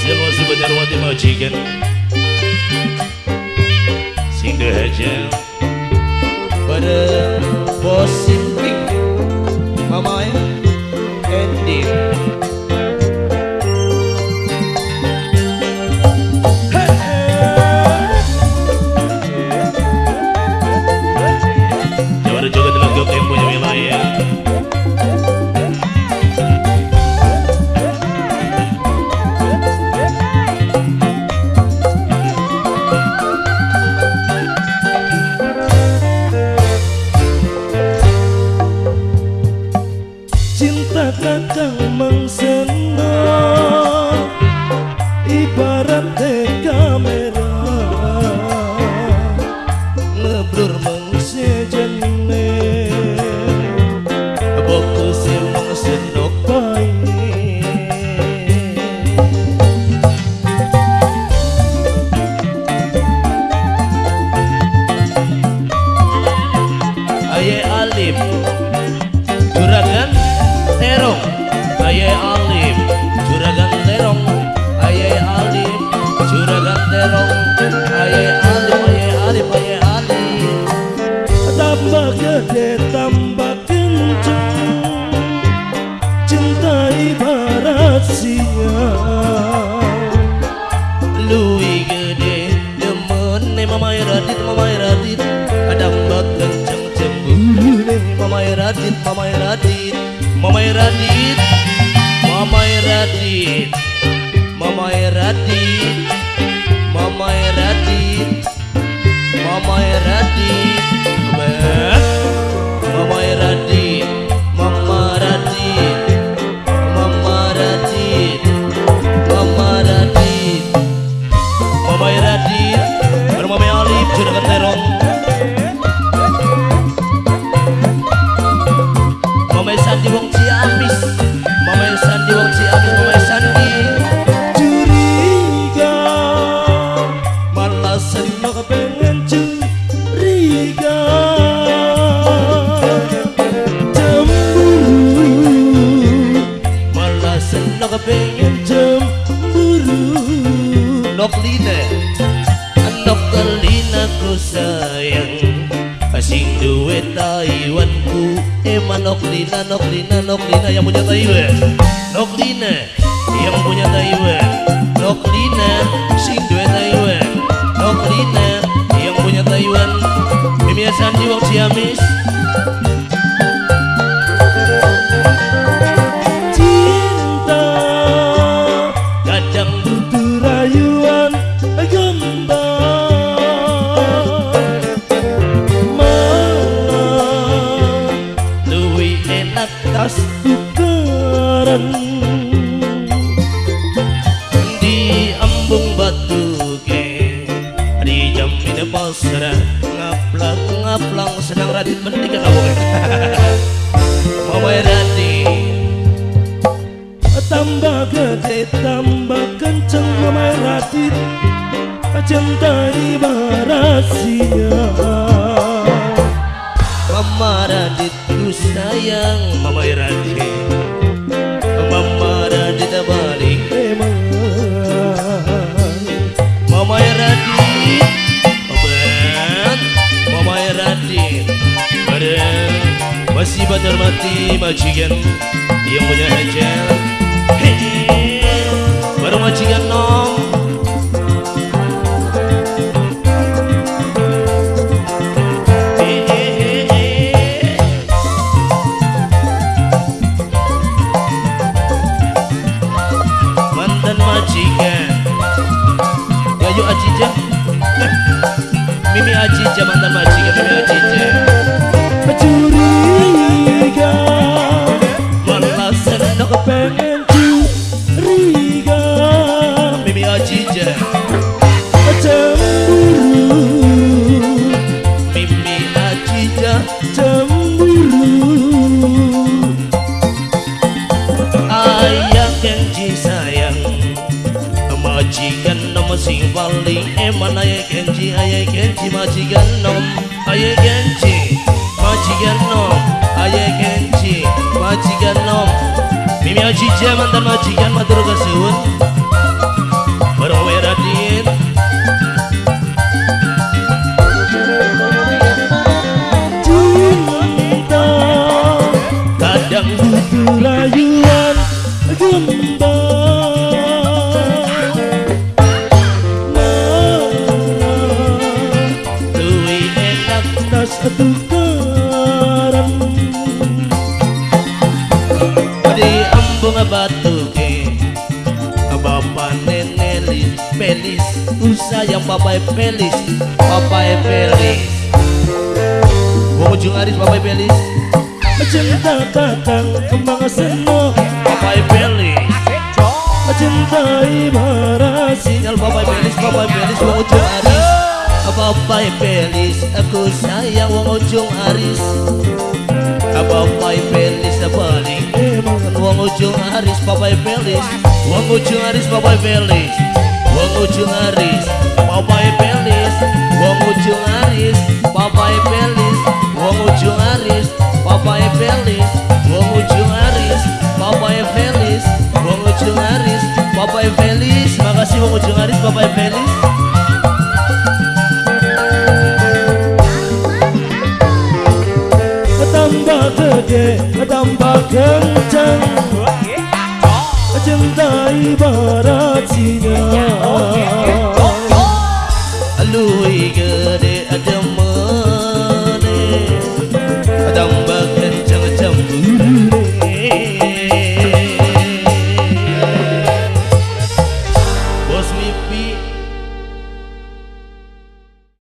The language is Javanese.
Spesial masih Banjarwati majikan sing aja pada bos Simping Mama Endi. Jawara juga telah yang punya wilayah. Cinta kakang mengsena ibarat kamera ngeblur mengsejene boku si mengsenok bae. Aye Alif juragan terong, aye Alif juragan terong, aye Alif juragan terong, aye Alif, aye Alif, aye Alif. Tambah gede tambah kenceng cinta ibarat siang luwi gede demen Mamai Radit, Mamai Radit tambah kenceng cemburu Mamai Radit, Mamai Radit, Mamai Radit, Mamai Radit, Mamai Radit, Mamai Radit, Mamai Radit, Mamai Radit, Mama Radit, Mama Radit, Mama Radit, Mamai Radit, Mamai Alif juragan terong. Mamai Sandi wong Ciamis, Mamai Sandi wong Ciamis, Mamai Sandi curiga malah senok pengen curiga cemburu malah senok pengen cemburu. Nok lina, nok lina ku sayang sing duwe Taiwanku. Nok lina, nok lina, nok lina yang punya Taiwan, nok lina yang punya Taiwan, nok lina sing duwe Taiwan, nok lina yang punya Taiwan. Mimi Sandi wong Ciamis. Cinta kadang butuh rayuan gembang enak tas tukaran di embung batu ke di jamin pasrah ngaplang ngaplang senang Radit mendingan kamu. Mamai Radit tambah gede tambah kenceng Mamai Radit cinta ibarat siang. Mama Radit ku sayang, Mamai Radit, Mama Radit balik emang, Mamai Radit, obat, Mamai Radit, bareng masih Banjarmati majikan yang punya hajat, hei, baru majikan nom. Yayu Ajijah, Mimi Ajijah mantan majikan Mimi Ajijah. Curiga malah senok pengen curiga Mimi Ajijah cemburu Mimi Ajijah cemburu. Ayah Kenji sayang majikan nom sing paling eman. Ayah Kenji, ayah Kenji majikan nom, ayah Kenji majikan nom, ayah Kenji majikan nom. Mimi Ajijah mantan majikan matur kesuwun. batu rayuan jembang. Luwi enak tas tukaran di ambung batu ke bapak nenelis Pelis, ku sayang papai Pelis, papai Pelis. Wong Ujung Aris papai Pelis. Cinta kakang kembang seno papai Pelis. Cinta ibarat sinyal papai Pelis, papai Pelis wong Ujung Aris. Papai Pelis, aku sayang wong Ujung Aris. Papai Pelis paling wong Ujung Aris papai Pelis. Wong Ujung Aris papai Pelis. Wong Ujung Aris papai Pelis. Wong Ujung Aris papai Pelis. Wong Ujung Aris papai Pelis. Wong Ujung Aris papai Pelis. Wong Ujung Aris papai Pelis. Makasih wong Ujung Aris papai Pelis. Tambah gede tambah kencang cinta ibarat sinyal. Luwi gede